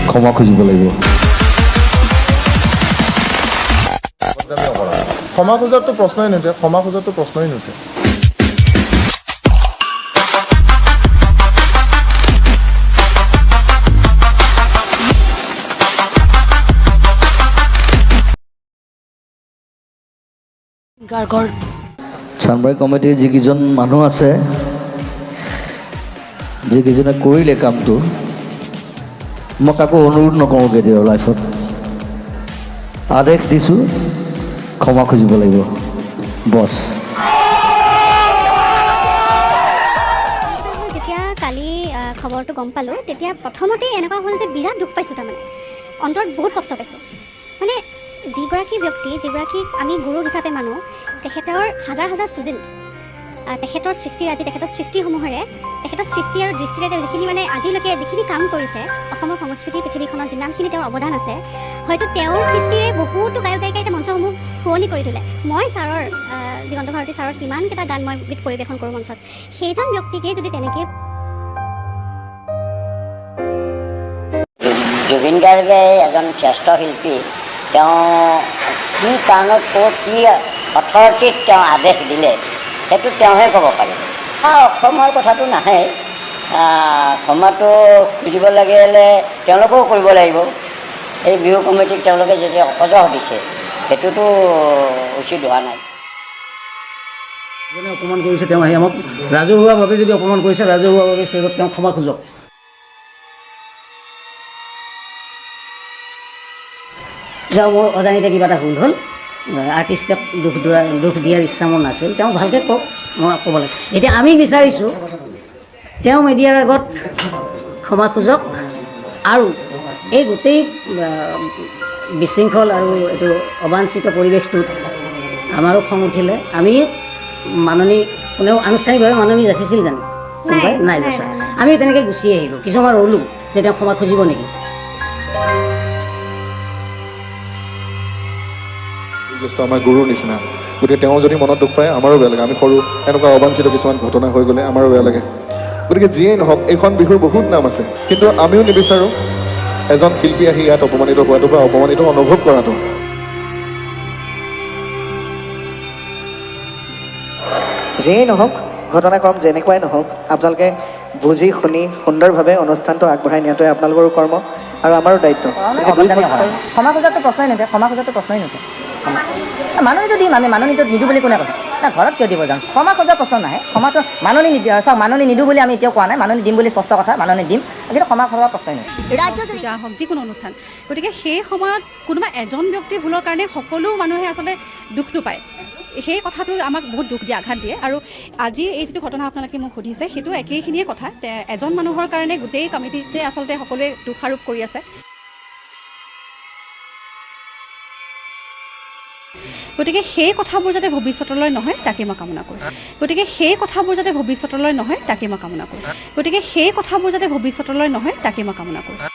ক্ষমা খুজিব লাগিব। ক্ষমা খোজাৰতো প্ৰশ্নই নুঠে, ক্ষমা খোজাৰতো প্ৰশ্নই নুঠে। গাৰ্গৰ চানবাৰী কমিটিৰ যিকেইজন মানুহ আছে, যিকেইজনে কৰিলে কামটো, মই কাকো অনুৰোধ নকৰোঁ কেতিয়াও লাইফত। আদেশ দিছোঁ, ক্ষমা খুজিব লাগিব, বছ। যেতিয়া কালি খবৰটো গম পালোঁ, তেতিয়া প্ৰথমতেই এনেকুৱা হ'ল যে বিৰাট দুখ পাইছোঁ, তাৰমানে অন্তৰত বহুত কষ্ট পাইছোঁ। মানে যিগৰাকী ব্যক্তি, যিগৰাকীক আমি গুৰু হিচাপে মানো, তেখেতৰ হাজাৰ হাজাৰ ষ্টুডেণ্ট, তেখেতৰ সৃষ্টিৰাজি, তেখেতৰ সৃষ্টিসমূহেৰে, তেখেতৰ সৃষ্টি আৰু দৃষ্টিৰে তেওঁ যিখিনি মানে আজিলৈকে যিখিনি কাম কৰিছে অসমৰ সংস্কৃতি পৃথিৱীখনত, যিমানখিনি তেওঁৰ অৱদান আছে, হয়তো তেওঁৰ সৃষ্টিৰে বহুতো গায়ক গায়িকাই এতিয়া মঞ্চসমূহ শুৱনি কৰি তোলে। মই ছাৰৰ, দিগন্ত ভাৰতী ছাৰৰ কিমানকেইটা গান মই গীত পৰিৱেশন কৰোঁ মঞ্চত, সেইজন ব্যক্তিকেই যদি তেনেকৈ জুবিন গাৰ্গে এজন শ্ৰেষ্ঠ শিল্পী, তেওঁ কি কাৰণত, ক'ত, কি অথৰিটিত তেওঁ আদেশ দিলে, সেইটো তেওঁহে ক'ব পাৰিব। অসমৰ কথাটো নাহে। ক্ষমাটো খুজিব লাগিলে তেওঁলোকেও কৰিব লাগিব। এই বিহু কমিটিক তেওঁলোকে যেতিয়া অপযশ দিছে, সেইটোতো উচিত হোৱা নাই। যিজনে অপমান কৰিছে, তেওঁ আহি আমাক ৰাজহুৱাভাৱে যদি অপমান কৰিছে, ৰাজহুৱাভাৱে ষ্টেজত তেওঁ ক্ষমা খোজক। যাওঁ, মোৰ অজানিতে কিবা এটা ভুল হ'ল, আৰ্টিষ্টক দুখ দিয়াৰ ইচ্ছা মোৰ নাছিল। তেওঁ ভালকৈ কওক, মই ক'ব লাগে। এতিয়া আমি বিচাৰিছোঁ তেওঁ মিডিয়াৰ আগত ক্ষমা খোজক আৰু এই গোটেই বিশৃংখল আৰু এইটো অবাঞ্ছিত পৰিৱেশটোত আমাৰো খং উঠিলে। আমি মাননি, কোনেও আনুষ্ঠানিকভাৱে মাননি যাচিছিল জানো কোনোবাই? নাই যচা। আমি তেনেকৈ গুচি আহিলোঁ, কিছুমান ৰ'লোঁ যে তেওঁ ক্ষমা খুজিব নেকি। জ্যেষ্ঠ আমাৰ গুৰুৰ নিচিনা, গতিকে তেওঁ যদি মনত দুখ পায়, আমাৰো বেয়া লাগে। আমি সৰু, এনেকুৱা অবাঞ্ছিত কিছুমান ঘটনা হৈ গ'লে আমাৰো বেয়া লাগে। গতিকে যিয়েই নহওক, এইখন বিহুৰ বহুত নাম আছে, কিন্তু আমিও নিবিচাৰোঁ এজন শিল্পী আহি ইয়াত অপমানিত হোৱাটো বা অপমানিত অনুভৱ কৰাটো। যিয়েই নহওক, ঘটনাক্ৰম যেনেকুৱাই নহওক, আপোনালোকে বুজি শুনি সুন্দৰভাৱে অনুষ্ঠানটো আগবঢ়াই নিয়াটোৱে আপোনালোকৰো কৰ্ম আৰু আমাৰো দায়িত্ব। ক্ষমা খোজাৰতো প্ৰশ্নই নুঠে, ক্ষমা খোজাৰতো প্ৰশ্নই নুঠে। মাননিটো দিম আমি, মাননিটো নিদিওঁ বুলি কোনে কৈছে? না, ঘৰত কিয় দিব যাম? ক্ষমা খোজাৰ প্ৰশ্ন নাহে। ক্ষমাটো মাননি নিদিওঁ, চাওক, মাননি নিদিওঁ বুলি আমি এতিয়াও কোৱা নাই, মাননি দিম বুলি স্পষ্ট কথা, মাননি দিম, কিন্তু ক্ষমা খোজাৰ প্ৰশ্নই নুঠে। ৰাজ্যজুৰি পূজা হওক, যিকোনো অনুষ্ঠান, গতিকে সেই সময়ত কোনোবা এজন ব্যক্তিৰ ভুলৰ কাৰণে সকলো মানুহে আচলতে দুখটো পায়। সেই কথাটো আমাক বহুত দুখ দিয়ে, আঘাত দিয়ে। আৰু আজি এই যিটো ঘটনা আপোনালোকে মোক সুধিছে, সেইটো একেইখিনিয়ে কথা। এজন মানুহৰ কাৰণে গোটেই কমিটিতে আচলতে সকলোৱে দোষাৰোপ কৰি আছে। গতিকে সেই কথাবোৰ যাতে ভৱিষ্যতলৈ নহয়, তাকে মই কামনা কৰিছোঁ। গতিকে সেই কথাবোৰ যাতে ভৱিষ্যতলৈ নহয়, তাকে মই কামনা কৰিছোঁ। গতিকে সেই কথাবোৰ যাতে ভৱিষ্যতলৈ নহয়, তাকে মই কামনা কৰিছোঁ।